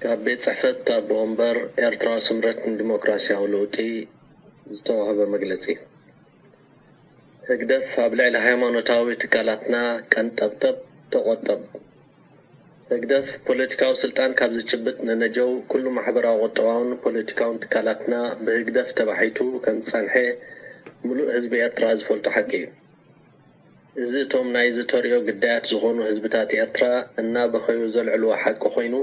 ካብ ቤት ጽሕፈት ኣቦ ወንበር ኤርትራዊ ስምረት ንዲሞክራሲያዊ ለውጢ ዝተዋህበ መግለጺ። ህግደፍ ኣብ ልዕሊ ሃይማኖታዊ ትካላትና ቀንጠብጠብ ተቖጠብ። ህግደፍ ፖለቲካዊ ስልጣን ካብ ዝጭብጥ ንነጀው ኩሉ ማሕበራዊ፣ ቁጠባውን ፖለቲካውን ትካላትና ብህግደፍ ተባሒቱ ከም ዝጸንሐ ምሉእ ህዝቢ ኤርትራ ዝፈልጦ ሓቂ እዩ። እዚ እቶም ናይዚ ተርእዮ ግዳያት ዝኾኑ ህዝብታት ኤርትራ እናበኸዩ ዘልዕልዎ ሓቂ ኮይኑ፣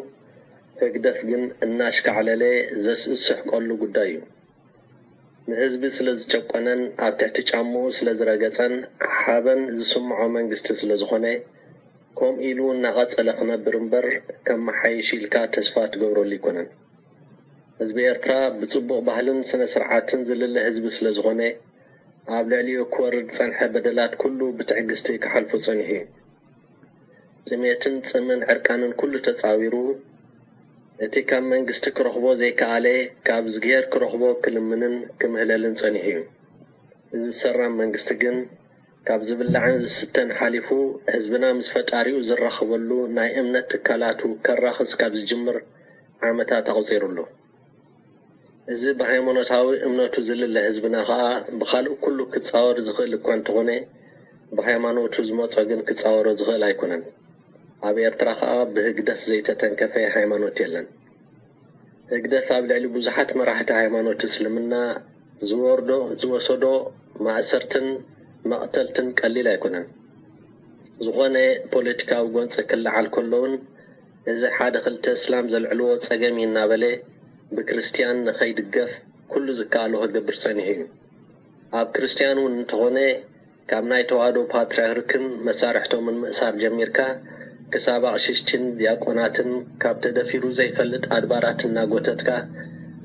ህግደፍ ግን እናሽካዕለለ ዘስስሕቀሉ ጉዳይ እዩ። ንህዝቢ ስለ ዝጨቆነን ኣብ ትሕቲ ጫምኡ ስለ ዝረገጸን ሓበን ዝስምዖ መንግስቲ ስለ ዝኾነ፣ ከምኡ ኢሉ እናቐጸለ ክነብር እምበር ከመሓይሽ ኢልካ ተስፋ ትገብረሉ ኣይኮነን። ህዝቢ ኤርትራ ብጽቡቕ ባህልን ስነ ስርዓትን ዝልለ ህዝቢ ስለ ዝኾነ፣ ኣብ ልዕሊኡ ክወርድ ዝጸንሐ በደላት ኩሉ ብትዕግስቲ ክሓልፎ ጸኒሑ እዩ። ጥሜትን ጽምን ዕርቃንን ኩሉ ተጻዊሩ፣ እቲ ካብ መንግስቲ ክረኽቦ ዘይከኣለ ካብ እዝግሄር ክረኽቦ ክልምንን ክምህለልን ጸኒሑ እዩ። እዚ ሰራም መንግስቲ ግን ካብ ዝብላዕን ዝስተን ሓሊፉ ህዝብና ምስ ፈጣሪኡ ዝራኸበሉ ናይ እምነት ትካላቱ ከራኽስ ካብ ዝጅምር ዓመታት ኣቑጺሩ ኣሎ። እዚ ብሃይማኖታዊ እምነቱ ዝልለ ህዝብና ከኣ ብኻልእ ኩሉ ክጻወር ዝኽእል እኳ እንተኾነ፣ ብሃይማኖቱ ዝመጾ ግን ክጻወሮ ዝኽእል ኣይኮነን። ኣብ ኤርትራ ከኣ ብህግደፍ ዘይተተንከፈ ሃይማኖት የለን። ህግደፍ ኣብ ልዕሊ ብዙሓት መራሕቲ ሃይማኖት እስልምና ዝወርዶ፣ ዝወሰዶ ማእሰርትን መቕተልትን ቀሊል ኣይኮነን። ዝኾነ ፖለቲካዊ ጎንጺ ክለዓል ከሎ እውን፣ እዚ ሓደ ክልተ እስላም ዘልዕልዎ ጸገም እዩ እናበለ ብክርስትያን ንኸይድገፍ ኩሉ ዝከኣሎ ክገብር ጸኒሑ እዩ። ኣብ ክርስትያን እውን እንተኾነ፣ ካብ ናይ ተዋህዶ ፓትርያርክን መሳርሕቶምን ምእሳር ጀሚርካ፣ ክሳብ ኣቕሽሽትን ዲያቆናትን፣ ካብ ተደፊሩ ዘይፈልጥ ኣድባራት እናጎተትካ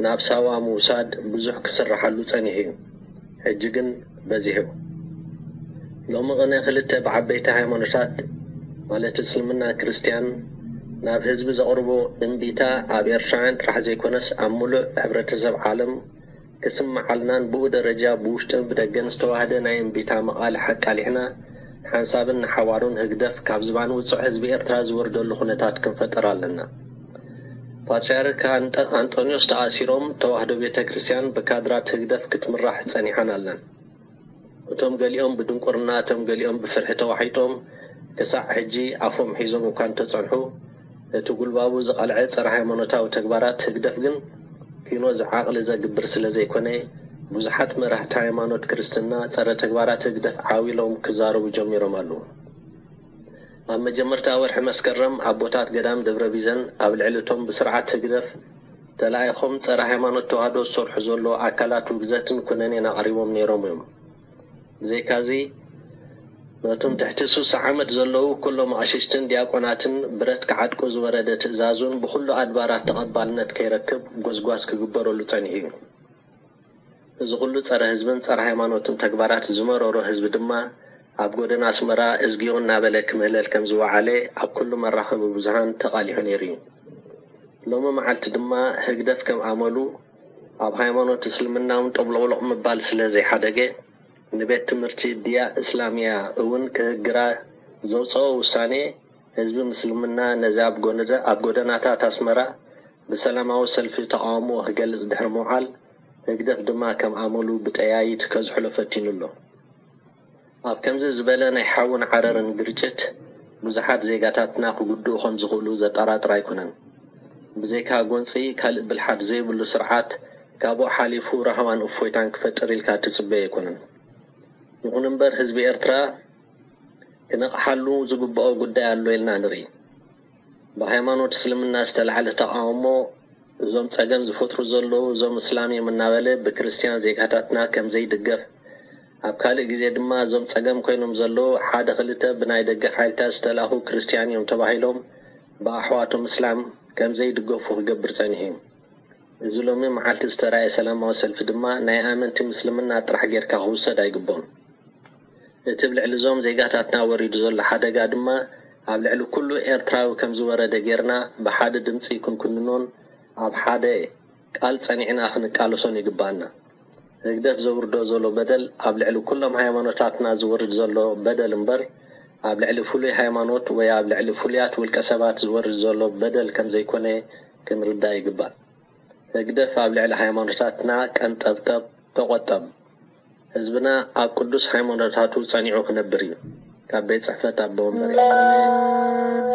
ናብ ሳዋ ምውሳድ ብዙሕ ክስራሓሉ ጸኒሑ እዩ። ሕጂ ግን በዚሑ። ሎሚ ቅነ ክልተ ብዓበይቲ ሃይማኖታት፣ ማለት እስልምናን ክርስትያን፣ ናብ ህዝቢ ዘቕርቦ እምቢታ ኣብ ኤርትራውያን ጥራሕ ዘይኮነስ ኣብ ምሉእ ሕብረተሰብ ዓለም ክስምዓልናን ብኡ ደረጃ ብውሽጥን ብደገን ዝተዋህደ ናይ እምቢታ መቓልሕ ኣቃሊሕና ሓንሳብን ንሓዋሩን ህግደፍ ካብ ዝባን ውጹዕ ህዝቢ ኤርትራ ዝወርደሉ ኩነታት ክንፈጥር ኣለና። ፓትርያርክ ኣንጠ-፣ ኣንጦንዮስ ተኣሲሮም ተዋህዶ ቤተ ክርስትያን ብካድራት ህግደፍ ክትምራሕ ጸኒሓን ኣለን። እቶም ገሊኦም ብድንቁርና፣ እቶም ገሊኦም ብፍርሒ ተዋሒጦም ክሳዕ ሕጂ ኣፎም ሒዞም እኳ እንተጸንሑ፣ እቲ ጉልባቡ ዝቐልዐ ጸረ ሃይማኖታዊ ተግባራት ህግደፍ ግን ኪኖ ዝዓቕሊ ዘግብር ስለ ዘይኮነ፣ ብዙሓት መራሕቲ ሃይማኖት ክርስትና ጸረ ተግባራት ህግደፍ ዓው ኢሎም ክዛረቡ ጀሚሮም ኣለዉ። ኣብ መጀመርታ ወርሒ መስከረም ኣቦታት ገዳም ደብረ ቢዘን ኣብ ልዕሊ እቶም ብስርዓት ህግደፍ ተላኢኾም ጸረ ሃይማኖት ተዋህዶ ዝሰርሑ ዘለዉ ኣካላት ውግዘትን ኩነኔን ኣቕሪቦም ነይሮም እዮም። ብዘይካዚ፣ ነቶም ትሕቲ ሱሳ ዓመት ዘለዉ ኩሎም ኣቕሽሽትን ዲያቆናትን ብረት ክዓጥቁ ዝወረደ ትእዛዝ እውን ብኹሉ ኣድባራት ተቐባልነት ከይረክብ ጎስጓስ ክግበረሉ ጸኒሑ እዩ። እዚ ኩሉ ጸረ ህዝብን ጸረ ሃይማኖትን ተግባራት ዝመረሮ ህዝቢ ድማ ኣብ ጎደና ኣስመራ እዝግዮ እናበለ ክምህለል ከም ዝወዓለ ኣብ ኩሉ መራኸቢ ብዙሃን ተቓሊሑ ነይሩ እዩ። ሎሚ መዓልቲ ድማ ህግደፍ ከም ኣመሉ ኣብ ሃይማኖት እስልምና እውን ጠብሎቕሎቕ ምባል ስለ ዘይሓደገ፣ ንቤት ትምህርቲ ድያ እስላሚያ እውን ክህግራ ዘውጽኦ ውሳኔ፣ ህዝቢ ምስልምና ነዚ ኣብ ጎነደ-፣ ኣብ ጎደናታት ኣስመራ ብሰላማዊ ሰልፊ ተቓውሞ ክገልጽ ድሕሪ ምውዓል፣ ህግደፍ ድማ ከም ኣመሉ ብጠያይት ከዝሕሎ ፈቲኑ ኣሎ። ኣብ ከምዚ ዝበለ ናይ ሓውን ዓረርን ግርጭት፣ ብዙሓት ዜጋታትና ክጉድኡ ከም ዝኽእሉ ዘጠራጥር ኣይኮነን። ብዘይካ ጎንጺ ካልእ ብልሓት ዘይብሉ ስርዓት፣ ካብኡ ሓሊፉ ራህዋን እፎይታን ክፈጥር ኢልካ ትጽበዮ ኣይኮነን። ይኹን እምበር፣ ህዝቢ ኤርትራ ክነቕሓሉ ዝግብኦ ጉዳይ ኣሎ ኢልና ንርኢ። ብሃይማኖት እስልምና ዝተላዕለ ተቓውሞ፣ እዞም ጸገም ዝፈጥሩ ዘለዉ እዞም እስላም እዮም እናበለ ብክርስትያን ዜጋታትና ከም ዘይድገፍ፣ ኣብ ካልእ ግዜ ድማ እዞም ጸገም ኮይኖም ዘለዉ ሓደ ክልተ ብናይ ደገ ሓይልታት ዝተላእኹ ክርስትያን እዮም ተባሂሎም ብኣሕዋቶም እስላም ከም ዘይድገፉ ክገብር ጸኒሑ እዩ። እዚ ሎሚ መዓልቲ ዝተራእየ ሰላማዊ ሰልፊ ድማ ናይ ኣመንቲ ምስልምና ጥራሕ ጌርካ ክውሰድ ኣይግብኦን። እቲ ኣብ ልዕሊ እዞም ዜጋታትና ወሪዱ ዘሎ ሓደጋ ድማ ኣብ ልዕሊ ኩሉ ኤርትራዊ ከም ዝወረደ ጌርና ብሓደ ድምጺ ክንኩንኖን ኣብ ሓደ ቃል ጸኒዕና ክንቃለሶን ይግብኣና። ህግደፍ ዘውርዶ ዘሎ በደል ኣብ ልዕሊ ኩሎም ሃይማኖታትና ዝወርድ ዘሎ በደል እምበር፣ ኣብ ልዕሊ ፍሉይ ሃይማኖት ወይ ኣብ ልዕሊ ፍሉያት ውልቀ ሰባት ዝወርድ ዘሎ በደል ከም ዘይኮነ ክንርዳእ ይግባእ። ህግደፍ ኣብ ልዕሊ ሃይማኖታትና ቀንጠብጠብ ተቖጠብ። ህዝብና ኣብ ቅዱስ ሃይማኖታቱ ጸኒዑ ክነብር እዩ። ካብ ቤት ጽሕፈት ኣቦ ወንበር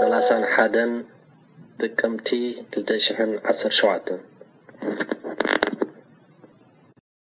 ሰላሳን ሓደን ጥቅምቲ ክልተ ሽሕን ዓሰርተ ሸውዓተን።